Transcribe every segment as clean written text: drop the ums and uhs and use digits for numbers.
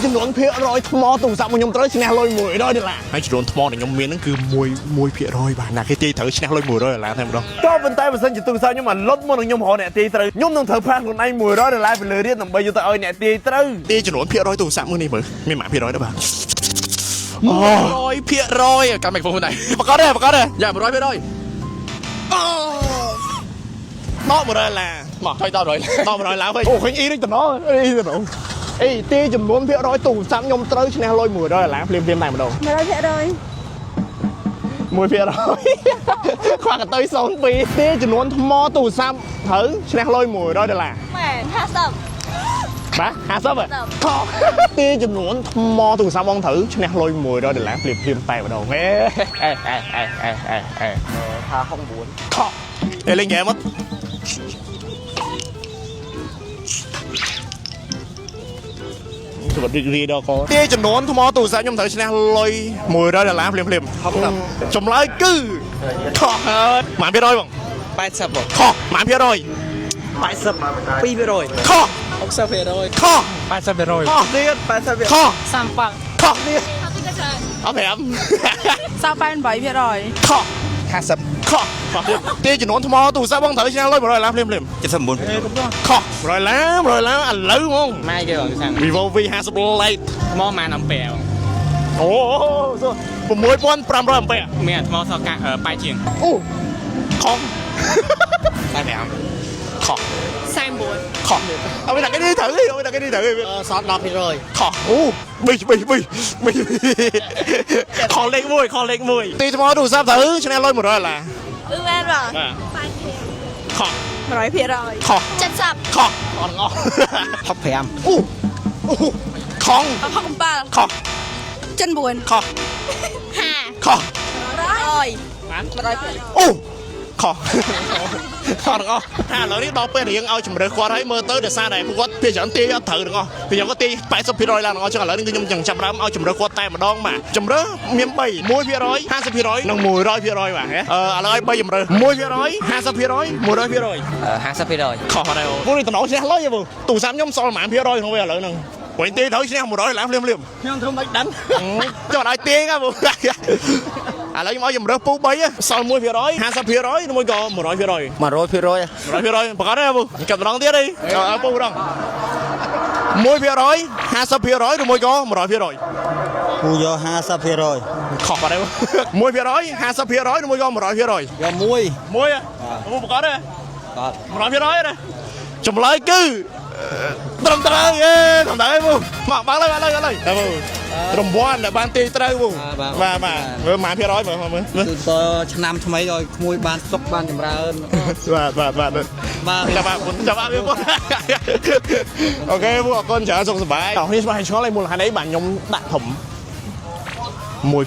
ចំនួនភាគរយថ្មទូរស័ព្ទរបស់ខ្ញុំត្រូវឈ្នះលុយ100ដុល្លារហើយចំនួនថ្មដែលខ្ញុំមានហ្នឹងគឺ1 1%បាទណាគេទាយត្រូវឈ្នះលុយ100ដុល្លារតែម្ដង ក៏ប៉ុន្តែបើសិនជាទូរស័ព្ទខ្ញុំអាលុតមុននឹងខ្ញុំរកអ្នកទាយត្រូវខ្ញុំនឹងត្រូវផាសខ្លួនឯង100ដុល្លារពីលើរៀនដើម្បីយកទៅឲ្យអ្នកទាយត្រូវ ទាយចំនួនភាគរយទូរស័ព្ទមួយនេះមើលមានប៉ុន្មានភាគរយដែរបាទ 100%កាន់មីក្រូហ្វូនដែរ ប្រកាសទេប្រកាសទេ យ៉ា100%អូដក100ដុល្លារមក ថយដល់100 ដក100ឡើងវិញអូឃើញអ៊ីដូចតំណអ៊ីតំណអេទាយចំនួនភាគរយទូរស័ព្ទខ្ញុំត្រូវឈ្នះលុយ100ដុល្លារភ្លាមៗតែម្ដង 100% 1%ខ្វះកតុយ02ទាយចំនួនថ្មទូរស័ព្ទត្រូវឈ្នះលុយ100ដុល្លារ មែន50 បាទ50ហ៎ខទាយចំនួនថ្មទូរស័ព្ទបងត្រូវឈ្នះលុយ100ដុល្លារភ្លាមភ្លាមតែម្ដងអេអេអេអេអេអេអេ ថា69 ខអេលេងហ្គេមអត់សុខរីករាយដល់កទាយចំនួនថ្មទូរស័ព្ទខ្ញុំត្រូវឈ្នះលុយ100ដុល្លារភ្លាមភ្លាមចម្លើយគឺខហើយប៉ុន្មានភាគរយបង 80បង ខប៉ុន្មានភាគរយ 82% ខ 60% ខ 80% ខ ទៀត80% ខ 37 ខទៀតអត់5 38% ខ 50 ខខទៀតទាយចំនួនថ្មទូរស័ព្ទបងត្រូវឈ្នះលុយ100ដុល្លារភ្លាមភ្លាម 79 ខ100ដុល្លារ100ដុល្លារឥឡូវហ្មង ម៉ែគេបងសាំង Vivo V50 Lite ថ្មម៉ានអំពែបង អូ6500អំពែ មានថ្មសកាប៉ែជាង អូខ 85 ខ 49 ខអត់មានតែគេនេះត្រូវទេអត់មានតែគេនេះត្រូវទេស ល់10% ខអូប៊ីប៊ីប៊ីប៊ីខលេខ1ខលេខ1ទីថ្មទូរស័ព្ទត្រូវឈ្នះលុយ100ដុល្លារ អឺមែនបង បាទខ 100% ខ 70 ខអត់ងអស់ 65 អូអូខង 67 ខ 79 ខ 5 ខ 100 បាន 100% អូខខទាំងអស់ថាឥឡូវនេះដល់ពេលរៀងឲ្យជំរឿគាត់ហើយមើលទៅដោយសារតែពួកគាត់ភាគច្រើនទាយអត់ត្រូវទាំងអស់ពីខ្ញុំក៏ទាយ80%ឡើងទាំងអស់ចឹងឥឡូវនេះគឺខ្ញុំចង់ចាប់ផ្ដើមឲ្យជំរឿគាត់តែម្ដងបាទជំរឿមាន3 1% 50%និង100%បាទអឺឥឡូវឲ្យ3ជំរឿ1% 50% 100% 50% ខុសអត់ហើយអូពួកនេះតំណងឈ្នះលុយហ៎ពូទូរស័ព្ទខ្ញុំសល់ប្រហែលភាគរយក្នុងវាឥឡូវហ្នឹងព្រោះទាយត្រូវឈ្នះ100ឡើងភ្លាមភ្លាម ខ្ញុំធ្វើមិនដឹង ចុះឲ្យទាញហ៎ពូឥឡូវខ្ញុំឲ្យជំរើសពូ3សល់1% 50%ឬមួយក៏100% 100% 100%ប្រកាសទេពូកាប់ម្ដងទៀតអីឲ្យពូម្ដង1% 50%ឬមួយក៏100% ពូយក50% ខុសបាត់ហើយ1% 50%ឬមួយក៏100% យកមួយ មួយពូប្រកាសទេ បាទ 100%ណាចម្លើយគឺត្រឹមត្រូវអេត្រឹមត្រូវឯងពូមកបើកលើបើកលើបើកលើតែពូរង្វាន់ដែលបានទាយត្រូវពូបាទបាទមើលប៉ុន្មានភាគរយមើលមើល គឺតឆ្នាំថ្មីឲ្យក្មួយបានសុខបានចម្រើន បាទបាទបាទ បាទ ចាំបាទចាំបាទវាពូ OK ពូអរគុណច្រើនសុខសប្បាយអរគ្នាស្មានឆ្ងល់ឯមូលហេតុអីបាទខ្ញុំដាក់ធំ1%បាទ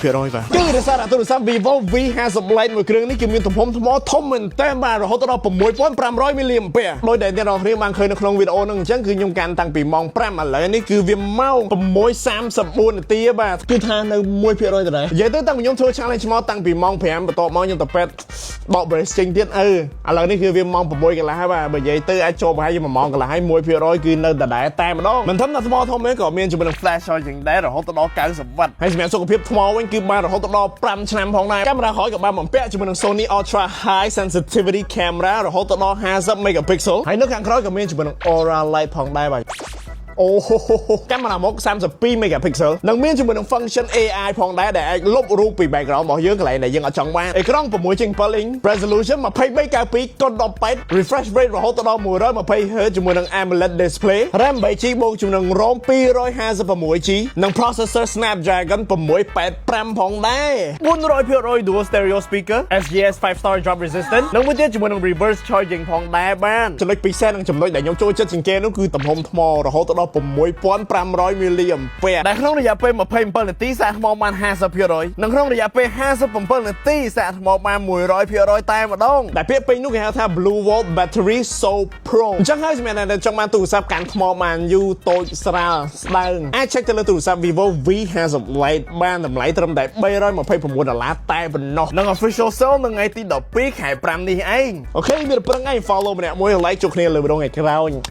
គឺរសារទូរស័ព្ទ Vivo V50 Lite មួយគ្រឿងនេះគឺមានទំហំថ្មធំមែនទែនបាទរហូតដល់6500មីលីអាំពែដោយដែលអ្នកនរគ្នាបានឃើញនៅក្នុងវីដេអូហ្នឹងអញ្ចឹងគឺខ្ញុំកាន់តាំងពីម៉ោង5ឥឡូវនេះគឺវាម៉ោង6:34នាទីបាទគឺថានៅ1%ដដែលនិយាយទៅតាំងពីខ្ញុំធ្វើ challenge មកតាំងពីម៉ោង5បន្ទាប់មកខ្ញុំទៅពេទ្យបក brace ចេញទៀតអឺឥឡូវនេះគឺវាម៉ោង6កន្លះហើយបាទបើនិយាយទៅអាចចូលប្រហែលជា1ម៉ោងកន្លះហើយ1%គឺនៅដដែលតែម្ដងមិនធំតែថ្មធំទេក៏មានជាមួយនឹង flash charging ដែររហូតដល់90វ៉ាត់ហើយសម្រាប់សុខភាពថ្មវិញគឺបានរហូតដល់5ឆ្នាំផងដែរកាមេរ៉ាក្រោយក៏បានបំពាក់ជាមួយនឹង Sony Ultra High Sensitivity Camera រហូតដល់50 megapixel ហើយនៅខាងក្រោយក៏មានជាមួយនឹង Aura Light ផងដែរបាទអូកាមេរ៉ាមុខ32 megapixel និងមានជាមួយនឹង function AI ផងដែរដែលអាចលុបរូបពី background របស់យើងកន្លែងដែលយើងអត់ចង់បានអេក្រង់6.7 inch resolution 2392គុណ18 refresh rate រហូតដល់ 120 Hz ជាមួយនឹង AMOLED display RAM 8 GB បូកជាមួយនឹង ROM 256 GB និង processor Snapdragon 685ផងដែរ400% dual stereo speaker SGS 5 star drop resistant និងមួយទៀតជាមួយនឹង reverse charging ផងដែរបានចំណុចពិសេសនិងចំណុចដែលខ្ញុំចូលចិត្តជាងគេនោះគឺទំហំថ្មរហូតដល់6500មីលីអាំពែ ដែលក្នុងរយៈពេល27នាទីសាកថ្មបាន50%និងក្នុងរយៈពេល57នាទីសាកថ្មបាន100%តែម្ដង ដែលពាក្យពេញនោះគេហៅថា Blue Volt Battery So Pro អញ្ចឹងហើយសម្រាប់អ្នកដែលចង់បានទូរស័ព្ទកាន់ថ្មបានយូរតូចស្រាលស្ដើងអាច check ទៅលើទូរស័ព្ទ Vivo V50 Lite បានតម្លៃត្រឹមតែ329ដុល្លារតែប៉ុណ្ណោះ និង official sale នៅថ្ងៃទី12ខែ5នេះឯង OK មានតែប៉ុណ្្នឹងឯង follow ម្នាក់មួយ like ជួបគ្នាលើវីដេអូថ្ងៃក្រោយ។